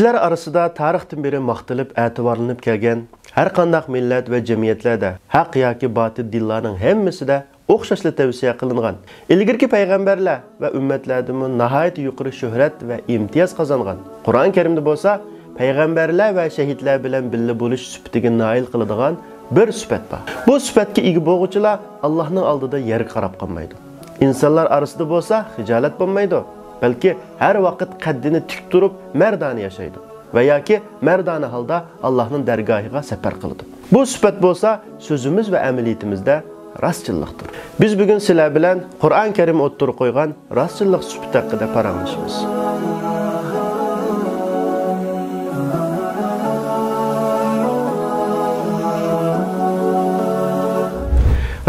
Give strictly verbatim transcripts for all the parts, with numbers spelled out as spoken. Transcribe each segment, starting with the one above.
كىشىلەر ئارىسىدا تارىختىن بېرى ماختىلىپ، ئەتىۋارلىنىپ كەلگەن ھەر قانداق مىللەت ۋە جەمئىيەتلەردە ھەق ياكى باتىل دىنلارنىڭ ھەممىسىدە ئوخشاشلا تەۋسىيە قىلىنغان، ئىلگىرىكى پەيغەمبەرلەر ۋە ئۈممەتلەردىمۇ ناھايىتى يۇقىرى شۆھرەت ۋە ئىمتىياز قازانغان، قۇرئان كەرىمدە بولسا پەيغەمبەرلەر ۋە شەھىدلەر بىلەن بىللە بولۇش سۈپىتىگە نائىل قىلىدىغان بىر سۈپەت بار. بۇ سۈپەتكە ئىگە بولغۇچىلار ئاللاھنىڭ ئالدىدا يەرگە قاراپ قالمايدۇ. ئىنسانلار ئارىسىدا بولسا خىجالەت بولمايدۇ، بەلكى ھەر ۋاقىت قەددىنى تىك تۇرۇپ مەردانە ياشايدۇ ۋە ياكى مەردانە ھالدا ئاللاھنىڭ دەرگاھىغا سەپەر قىلىدۇ. بۇ سۈپەت بولسا سۆزىمىز ۋە ئەمەلىيىتىمىزدە راستچىللىقتۇر. بىز بۈگۈن سىلەر بىلەن قۇرئان كەرىم ئوتتۇرىغا قويغان راستچىللىق سۈپىتى ھەققىدە پاراڭلىشىمىز.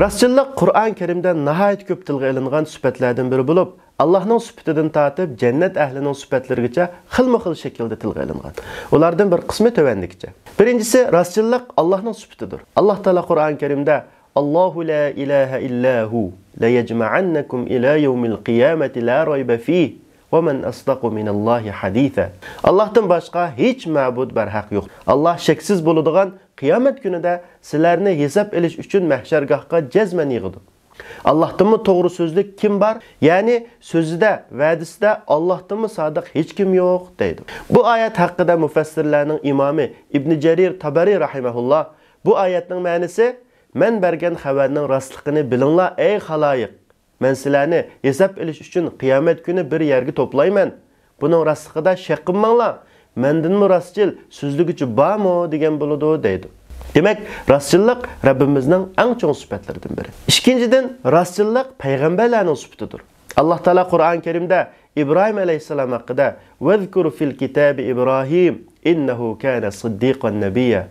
راستچىللىق قۇرئان كەرىمدە ناھايىتى كۆپ تىلغا ئېلىنغان سۈپەتلەردىن بىرى بولۇپ، ئاللاھنىڭ سۈپىتىدىن تارتىپ جەننەت ئەھلىنىڭ سۈپەتلىرىگىچە خىلمۇ خىل شەكىلدە تىلغا ئېلىنغان. ئۇلاردىن بىر قىسمى تۆۋەندىكىچە. بىرىنچىسى، راستچىللىق ئاللاھنىڭ سۈپىتىدۇر. ئاللاھ تائالا قۇرئان كەرىمدە، «ئاللاھۇ لا ئىلاھە ئىللا ھۇ، لەيەجمەئەننەكۇم ئىلا يەۋمىل قىيامەتى لا رايبە فىھ، ۋە مەن ئەسدەقۇ مىنەللاھى ھەدىسە.» ئاللاھتىن باشقا ھېچ مەبۇد بەرھەق يوق. ئاللاھ شەكسىز بولىدىغان قىيامەت كۈنىدە سىلەرنى ھېساب ئېلىش ئۈچۈن مەھشەرگاھقا جەزمەن يىغىدۇ. ئاللاھتىنمۇ توغرا سۆزلۈك كىم بار؟ يەنى سۆزىدە، ۋەدىسىدە ئاللاھتىنمۇ سادىق ھېچكىم يوق، دەيدۇ. بۇ ئايەت ھەققىدە مۇفەسسىرلەرنىڭ ئىمامى ئىبنى جەرىر تابەرى رەھىمەھۇللاھ، بۇ ئايەتنىڭ مەنىسى، مەن بەرگەن خەۋەرنىڭ راستلىقىنى بىلىڭلار، ئەي خالايىق! مەن سىلەرنى ھېساب ئېلىش ئۈچۈن قىيامەت كۈنى بىر يەرگە توپلايمەن. بۇنىڭ راستلىقىدا شەك قىلماڭلار. مەندىنمۇ راستچىل سۆزلىگۈچى بارمۇ دېگەن بولىدۇ، دەيدۇ. دېمەك، راستچىللىق رەببىمىزنىڭ ئەڭ چوڭ سۈپەتلىرىدىن بىرى. ئىككىنچىدىن، راستچىللىق پەيغەمبەرلەرنىڭ سۈپىتىدۇر. ئاللاھ تائالا قۇرئان كەرىمدە ئىبراھىم ئەلەيھىسسالام ھەققىدە، «ۋەزكۇر فىل كىتابى ئىبراھىم، ئىننەھۇ كانە سىددىقان نەبىييا.»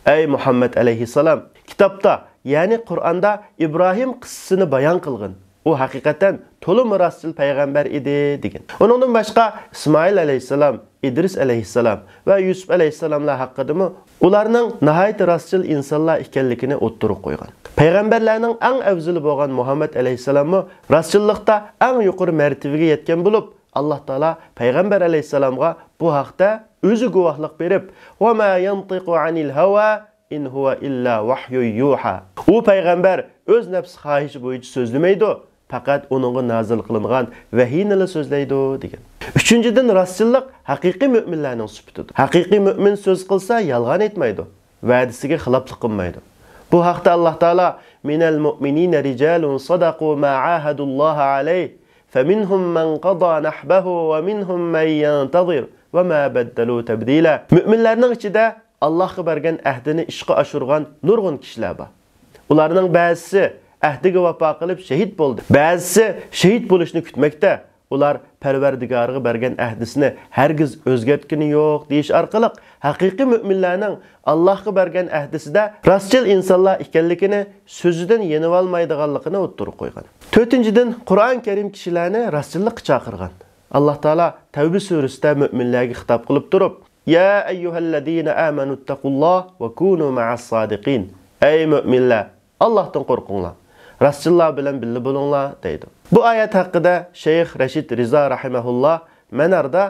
ئەي مۇھەممەد ئەلەيھىسسالام، كىتابتا، يەنى قۇرئاندا ئىبراھىم قىسسىسىنى بايان قىلغىن. ئۇ ھەقىقەتەن تولىمۇ راستچىل پەيغەمبەر ئىدى، دېگەن. ئۇنىڭدىن باشقا ئىسمائىل ئەلەيھىسسالام، ئىدرىس ئەلەيھىسسالام ۋە يۈسۈپ ئەلەيھىسسالاملار ھەققىدىمۇ ئۇلارنىڭ ناھايىتى راستچىل ئىنسانلار ئىكەنلىكىنى ئوتتۇرىغا قويغان. پەيغەمبەرلەرنىڭ ئەڭ ئەۋزىلى بولغان مۇھەممەد ئەلەيھىسسالاممۇ راستچىللىقتا ئەڭ يۇقىرى مەرتىبىگە يەتكەن بولۇپ، ئاللاھ تائالا پەيغەمبەر ئەلەيھىسسالامغا بۇ ھەقتە ئۆزى گۇۋاھلىق بېرىپ، «ۋە ما يەنتىقۇ ئەنىل ھەۋا، ئىن ھۇۋە ئىللا ۋەھيۇن يۇھا.» ئۇ پەيغەمبەر ئۆز نەپسى خاھىشى بويىچە سۆزلىمەيدۇ، پەقەت ئۇنىڭغا نازىل قىلىنغان ۋەھىينىلا سۆزلەيدۇ، دېگەن. ئۈچىنچىدىن، راستچىللىق ھەقىقىي مۆمىنلەرنىڭ سۈپىتىدۇر. ھەقىقىي مۆمىن سۆز قىلسا، يالغان ئېيتمايدۇ، ۋەدىسىگە خىلاپلىق قىلمايدۇ. بۇ ھەقتە ئاللاھ تائالا، «مىنەل مۇئمىنىنە رىجالۇن سەدەقۇ ما ئاھەدۇللاھە ئەلەيھ، فەمىنھۇم مەن قەزا نەھبەھۇ ۋە مىنھۇم مەن يەنتەزىر ۋە ما بەددەلۇ تەبدىلا.» مۆمىنلەرنىڭ ئىچىدە ئاللاھقا بەرگەن ئەھدىنى ئىشقا ئاشۇرغان نۇرغۇن كىشىلەر بار. ئۇلارنىڭ بەزىسى ئەھدىگە ۋاپا قىلىپ شېھىت بولدى، بەزىسى شېھىت بولۇشنى كۈتمەكتە. ئۇلار پەرۋەردىگارىغا بەرگەن ئەھدىسىنى ھەرگىز ئۆزگەرتكىنى يوق، دېيىش ئارقىلىق ھەقىقىي مۆمىنلەرنىڭ ئاللاھقا بەرگەن ئەھدىسىدە راستچىل ئىنسانلار ئىكەنلىكىنى، سۆزىدىن يېنىۋالمايدىغانلىقىنى ئوتتۇرىغا قويغان. تۆتىنچىدىن، قۇرئان كەرىم كىشىلەرنى راستچىللىققا چاقىرغان. ئاللاھ تائالا تەۋبە سۈرىسىدە مۆمىنلەرگە خىتاب قىلىپ تۇرۇپ، «يا ئەييۇھەللەزىنە ئامەنۇتتەقۇللاھ ۋە كۇنۇ مەئەس سادىقىن.» ئەي مۆمىنلەر، ئاللاھتىن قورقۇڭلار، راستچىللار بىلەن بىللە بولۇڭلار، دەيدۇ. بۇ ئايەت ھەققىدە شەيخ رەشىد رىزا رەھىمەھۇللاھ مەناردا،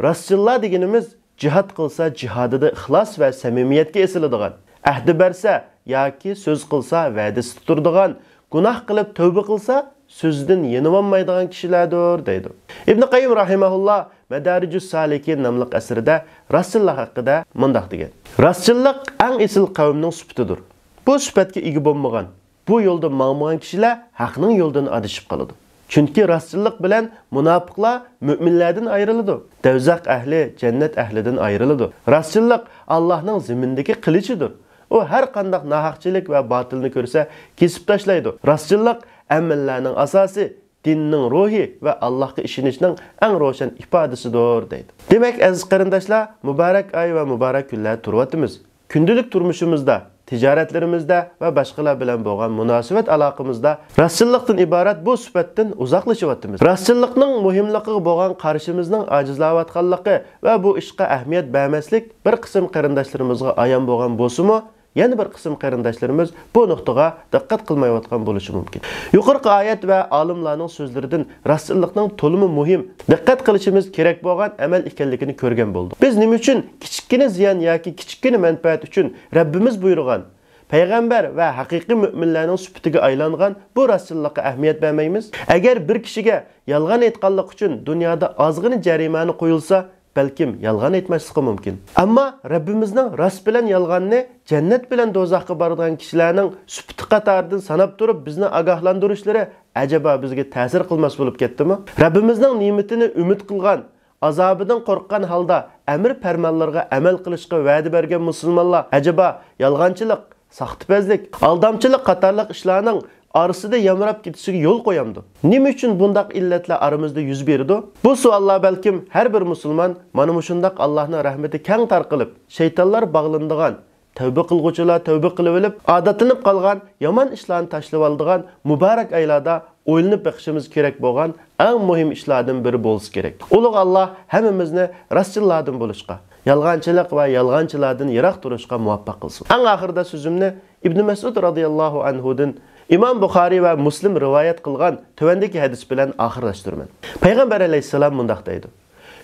راستچىللار دېگىنىمىز جىھاد قىلسا جىھادىدا ئىخلاس ۋە سەمىمىيەتكە ئېسىلىدىغان، ئەھدى بەرسە ياكى سۆز قىلسا ۋەدىسىدە تۇرىدىغان، گۇناھ قىلىپ تەۋبە قىلسا سۆزىدىن يېنىۋالمايدىغان كىشىلەردۇر، دەيدۇ. ئىبنى قەييىم رەھىمەھۇللاھ مەدارىجۇس سالىكىن ناملىق ئەسىرىدە راستچىللار ھەققىدە مۇنداق دېگەن: «راستچىللىق ئەڭ ئېسىل قەۋمنىڭ سۈپىتىدۇر. بۇ سۈپەتكە ئىگە بولمىغان، بۇ يولدا ماڭمىغان كىشىلەر ھەقنىڭ يولىدىن ئادىشىپ قالىدۇ. چۈنكى راستچىللىق بىلەن مۇناپىقلار مۆمىنلەردىن ئايرىلىدۇ، دەۋزەخ ئەھلى جەننەت ئەھلىدىن ئايرىلىدۇ. راستچىللىق ئاللاھنىڭ زېمىندىكى قىلىچىدۇر. ئۇ ھەر قانداق ناھەقچىلىك ۋە باتىلنى كۆرسە كېسىپ تاشلايدۇ. راستچىللىق ئەمەللەرنىڭ ئاساسى، دىننىڭ روھى ۋە ئاللاھقا ئىشىنىشنىڭ ئەڭ روشەن ئىپادىسىدۇر» دەيدۇ. دېمەك، ئەزىز قېرىنداشلار، مۇبارەك ئاي ۋە مۇبارەك كۈنلەردە تۇرۇۋاتىمىز. كۈندىلىك تۇرمۇشىمىزدا، تىجارەتلىرىمىزدە ۋە باشقىلار بىلەن بولغان مۇناسىۋەت ئالاقىمىزدا راستچىللىقتىن ئىبارەت بۇ سۈپەتتىن ئۇزاقلىشىۋاتىمىز. راستچىللىقنىڭ مۇھىملىقىغا بولغان قارىشىمىزنىڭ ئاجىزلاۋاتقانلىقى ۋە بۇ ئىشقا ئەھمىيەت بەرمەسلىك بىر قىسىم قېرىنداشلىرىمىزغا ئايان بولغان بولسىمۇ، يەنە بىر قىسىم قېرىنداشلىرىمىز بۇ نۇقتىغا دىققەت قىلمايۋاتقان بولۇشى مۇمكىن. يۇقىرىقى ئايەت ۋە ئالىملارنىڭ سۆزلىرىدىن راستچىللىقنىڭ تولىمۇ مۇھىم، دىققەت قىلىشىمىز كېرەك بولغان ئەمەل ئىكەنلىكىنى كۆرگەن بولدۇق. بىز نېمە ئۈچۈن كىچىككىنە زىيان ياكى كىچىككىنە مەنپەئەت ئۈچۈن رەببىمىز بۇيرۇغان، پەيغەمبەر ۋە ھەقىقىي مۆمىنلەرنىڭ سۈپىتىگە ئايلانغان بۇ راستچىللىققا ئەھمىيەت بەرمەيمىز؟ ئەگەر بىر كىشىگە يالغان ئېيتقانلىق ئۈچۈن دۇنيادا ئازغىنە جەرىمانە قويۇلسا، بەلكىم يالغان ئېيتماسلىقى مۇمكىن. ئەمما رەببىمىزنىڭ راست بىلەن يالغاننى جەننەت بىلەن دوزاخقا بارىدىغان كىشىلەرنىڭ سۈپىتى قاتارىدىن ساناپ تۇرۇپ بىزنى ئاگاھلاندۇرۇشلىرى ئەجەبا بىزگە تەسىر قىلماس بولۇپ كەتتىمۇ؟ رەببىمىزنىڭ نېمىتىنى ئۈمىد قىلغان، ئازابىدىن قورققان ھالدا ئەمر پەرمانلىرىغا ئەمەل قىلىشقا ۋەدە بەرگەن مۇسۇلمانلار ئەجەبا يالغانچىلىق، ساختىپەزلىك، ئالدامچىلىق قاتارلىق ئىشلارنىڭ ئارىسىدا يامراپ كېتىشىگە يول قويامدۇ؟ نېمە ئۈچۈن بۇنداق ئىللەتلەر ئارىمىزدا يۈز بېرىدۇ؟ بۇ سوئاللار بەلكىم ھەر بىر مۇسۇلمان مانا مۇشۇنداق ئاللاھنىڭ رەھمىتى كەڭ تارقىلىپ، شەيتانلار باغلىنىدىغان، تەۋبە قىلغۇچىلار تەۋبە قىلىۋېلىپ، ئادەتلىنىپ قالغان يامان ئىشلارنى تاشلىۋالىدىغان مۇبارەك ئايلاردا ئويلىنىپ بېقىشىمىز كېرەك بولغان ئەڭ مۇھىم ئىشلاردىن بىرى بولسا كېرەك. ئۇلۇغ ئاللاھ ھەممىمىزنى راستچىللاردىن بولۇشقا، يالغانچىلىق ۋە يالغانچىلاردىن يىراق تۇرۇشقا مۇۋەپپەق قىلسۇن. ئەڭ ئاخىرىدا سۆزۈمنى ئىبنى مەسئۇد رازىياللاھۇ ئەنھۇدىن ئىمام بۇخارىي ۋە مۇسلىم رىۋايەت قىلغان تۆۋەندىكى ھەدىس بىلەن ئاخىرلاشتۇرىمەن. پەيغەمبەر ئەلەيھىسسالام مۇنداق دەيدۇ: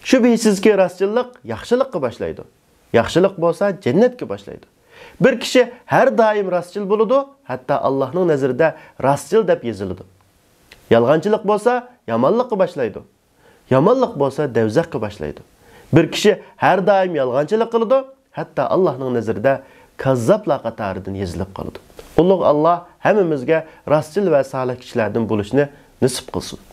شۈبھىسىزكى، راستچىللىق ياخشىلىققا باشلايدۇ. ياخشىلىق بولسا جەننەتكە باشلايدۇ. بىر كىشى ھەر دائىم راستچىل بولىدۇ، ھەتتا ئاللاھنىڭ نەزىرىدە راستچىل دەپ يېزىلىدۇ. يالغانچىلىق بولسا يامانلىققا باشلايدۇ. يامانلىق بولسا دەۋزەخكە باشلايدۇ. بىر كىشى ھەر دائىم يالغانچىلىق قىلىدۇ، ھەتتا ئاللاھنىڭ نەزىرىدە كاززاپلار قاتارىدىن يېزىلىپ قالىدۇ. ئۇلۇغ ئاللاھ ھەممىمىزگە راستچىل ۋە سالىھ كىشىلەردىن بولۇشنى نېسىپ قىلسۇن.